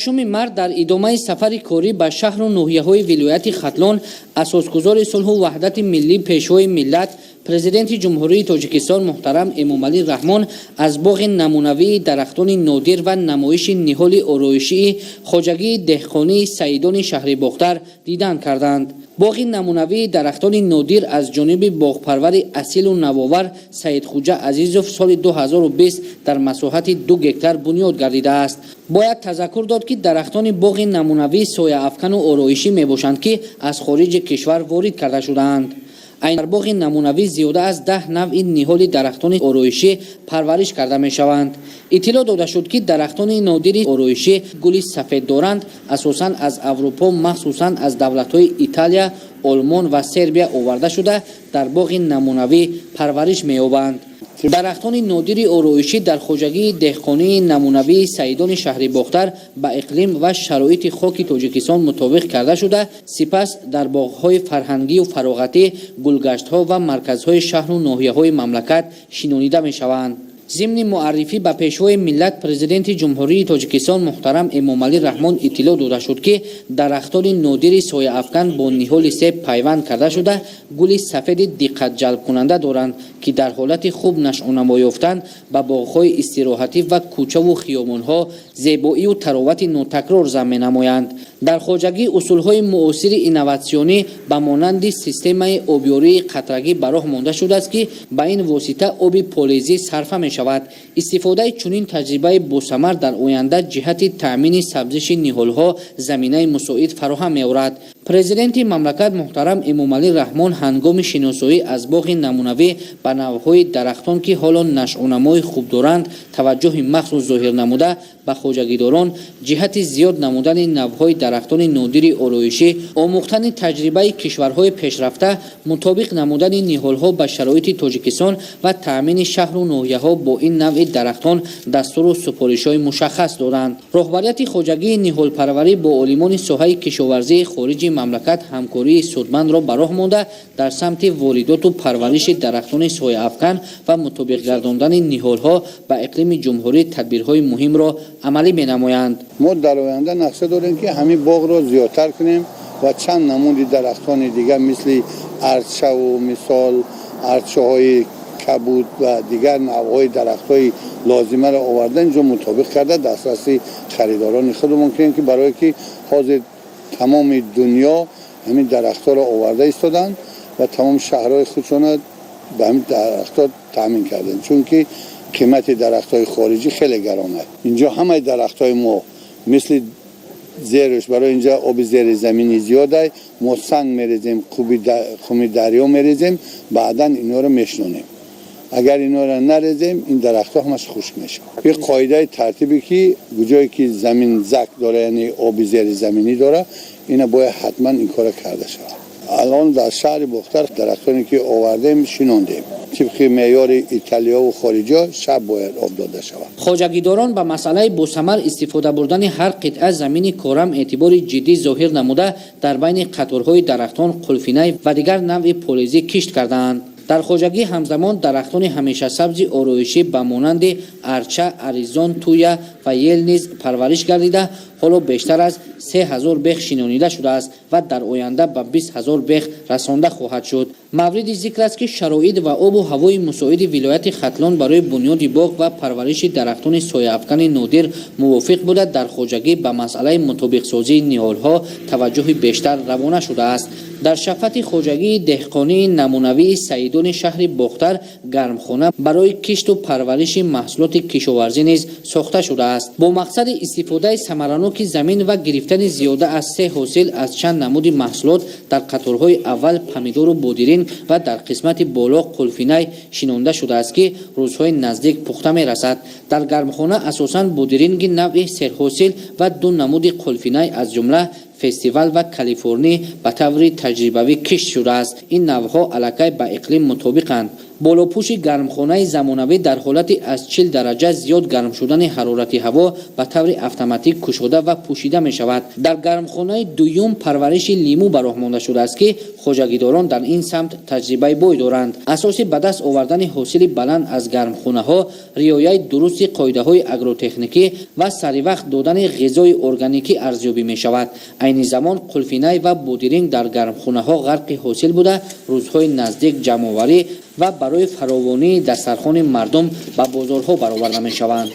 6 март дар идомаи сафари корӣ ба шаҳру ноҳияҳои вилояти Хатлон асосгузори сулҳу ваҳдати миллӣ, Пешвои миллат, Президенти Ҷумҳурии Тоҷикистон муҳтарам Эмомалӣ Раҳмон аз боғи намунавии дарахтони нодир ва намоиши ниҳоли ороишии хоҷагии деҳқонии Саидони шаҳри Бохтар дидан карданд. Боғи намунавии дарахтони нодир аз ҷониби боғпарвари асилу навовар Саидхуҷа Азизов соли 2020 дар масоҳати 2 гектар бунёд гардидааст. Бояд тазаккур дод, ки дарахтони боғи намунавӣ сояафкану ороишӣ мебошанд, ки аз хориҷи кишвар ворид карда шудаанд. Дар боғи намунавӣ зиёда аз 10 навъи ниҳоли дарахтони ороишӣ парвариш карда мешаванд. Иттилоъ дода шуд, ки дарахтони нодири ороишӣ гули сафед доранд, асосан аз Аврупо, махсусан аз давлатҳои Италия, Олмон ва Сербия оварда шуда, дар боғи намунавӣ парвариш меёбанд. Дарахтони нодири ороишӣ дар хоҷагии деҳқонии намунавии Саидони шаҳри Бохтар ба иқлим ва шароити хоки Тоҷикистон мутобиқ карда шуда, сипас дар боғҳои фарҳангию фароғатӣ, гулгаштҳо ва марказҳои шаҳру ноҳияҳои мамлакат шинонида мешаванд. Зимни муаррифӣ ба Пешвои миллат, Президенти Ҷумҳурии Тоҷикистон муҳтарам Эмомалӣ Раҳмон иттилоъ дода шуд, ки дарахтони нодири сояафкан бо ниҳоли себ пайванд карда шуда, гули сафеди диққатҷалбкунанда доранд, ки дар ҳолати хуб нашъунамо ёфтан ба боғҳои истироҳатӣ ва кӯчаву хиёбонҳо зебоию таровати нотакрор зам менамоянд. Дар хоҷагӣ усулҳои муосири инноватсионӣ ба монанди системаи обёрии қатрагӣ ба роҳ монда шудааст, ки ба ин восита оби полезӣ сарфа мешавад. Истифодаи чунин таҷрибаи босамар дар оянда ҷиҳати таъмини сабзиши ниҳолҳо заминаи мусоид фароҳам меорад. Президенти мамлакат муҳтарам Эмомалӣ Раҳмон ҳангоми шиносоӣ аз боғи намунавӣ ба навъҳои дарахтон, ки ҳоло нашъунамои хуб доранд, таваҷҷӯҳи махсус зоҳир намуда, ба хоҷагидорон ҷиҳати зиёд намудани навъҳои дарахтони нодири ороишӣ, омӯхтани таҷрибаи кишварҳои пешрафта, мутобиқ намудани ниҳолҳо ба шароити Тоҷикистон ва таъмини шаҳру ноҳияҳо бо ин навъи дарахтон дастуру супоришҳои мушаххас доданд. Роҳбарияти хоҷагии ниҳолпарварӣ бо олимони соҳаи кишоварзии хориҷи мамлакат ҳамкории судмандро ба роҳ монда, дар самти воридоту парвариши дарахтони сояафкан ва мутобиқ гардондани ниҳолҳо ба иқлими ҷумҳурӣ тадбирҳои муҳимро амалӣ менамоянд. Мо дар оянда нақша дорем, ки ҳамин боғро зиёдтар кунем ва чанд намуди дарахтони дигар, мисли арчаву мисол арчаҳои кабуд ва дигар навъҳои дарахтҳои лозимаро оварда, инҷо мутобиқ карда, дастраси харидорони худамон кунем, ки барое ки ҳозир тамоми дунё ҳамин дарахтҳоро оварда истоданд ва тамоми шаҳрҳои худшона ба ҳамин дарахтҳо таъмин карданд, чунки қимати дарахтҳои хориҷӣ хеле гарон аст. Инҷо ҳамаи дарахтҳои мо мисли зерш, барои инҷа оби зеризаминӣ зиёдай, мо санг мерезем, хуми дарё мерезем, баъдан инҳоро мешинонем. Агар инҳоро нарезем, ин дарахтҳо ҳамаш хушк мешавад. Ин қоидаи тартибе, ки куҷое ки замин зак дора, яъне оби зеризаминӣ дора, ина бояд ҳатман ин кора карда шавад. Алон дар шаҳри Бохтар дарахтоне ки овардем, шинондем, тибқи меъёри Италияву хориҷиҳо шаб бояд об дода шавад. Хоҷагидорон ба масъалаи босамар истифода бурдани ҳар қитъа замини корам эътибори ҷиддӣ зоҳир намуда, дар байни қаторҳои дарахтон қулфинай ва дигар навъи полезӣ кишт кардаанд. Дар хоҷагӣ ҳамзамон дарахтони ҳамешасабзи ороишӣ ба монанди арча, аризон, туя ва ел низ парвариш гардида, ҳоло бештар аз 3000 бех шинонида шудааст ва дар оянда ба 20 000 бех расонда хоҳад шуд. Мавриди зикр аст, ки шароит ва обу ҳавои мусоиди вилояти Хатлон барои бунёди боғ ва парвариши дарахтони сояафкани нодир мувофиқ буда, дар хоҷагӣ ба масъалаи мутобиқсозии ниҳолҳо таваҷҷӯҳи бештар равона шудааст. Дар шафати хоҷагии деҳқонии намунавии Саидони шаҳри Бохтар гармхона барои кишту парвариши маҳсулоти кишоварзӣ низ сохта шудааст. Бо мақсади истифодаи самараноки замин ва гирифтани зиёда аз се ҳосил аз чанд намуди маҳсулот дар қаторҳои аввал помидору бодиринг ва дар қисмати боло қулфинай шинонда шудааст, ки рӯзҳои наздик пухта мерасад. Дар гармхона асосан бодиринги навъи серҳосил ва ду намуди қулфинай, аз ҷумла Фестивал ва Калифорнӣ, ба таври таҷрибавӣ кишт шудааст. Ин навъҳо аллакай ба иқлим мутобиқанд. Болопӯши гармхонаи замонавӣ дар ҳолати аз 40 дараҷа зиёд гарм шудани ҳарорати ҳаво ба таври автоматик кушода ва пӯшида мешавад. Дар гармхонаи дуюм парвариши лимӯ ба роҳ монда шудааст, ки хоҷагидорон дар ин самт таҷрибаи бой доранд. Асоси ба даст овардани ҳосили баланд аз гармхонаҳо риояи дурусти қоидаҳои агротехникӣ ва саривақт додани ғизои органикӣ арзёбӣ мешавад. Айни замон қулфинай ва бодиринг дар гармхонаҳо ғарқи ҳосил буда, рӯзҳои наздик ҷамъоварӣ ва барои фаровонии дастархони мардум ба бозорҳо бароварда мешаванд.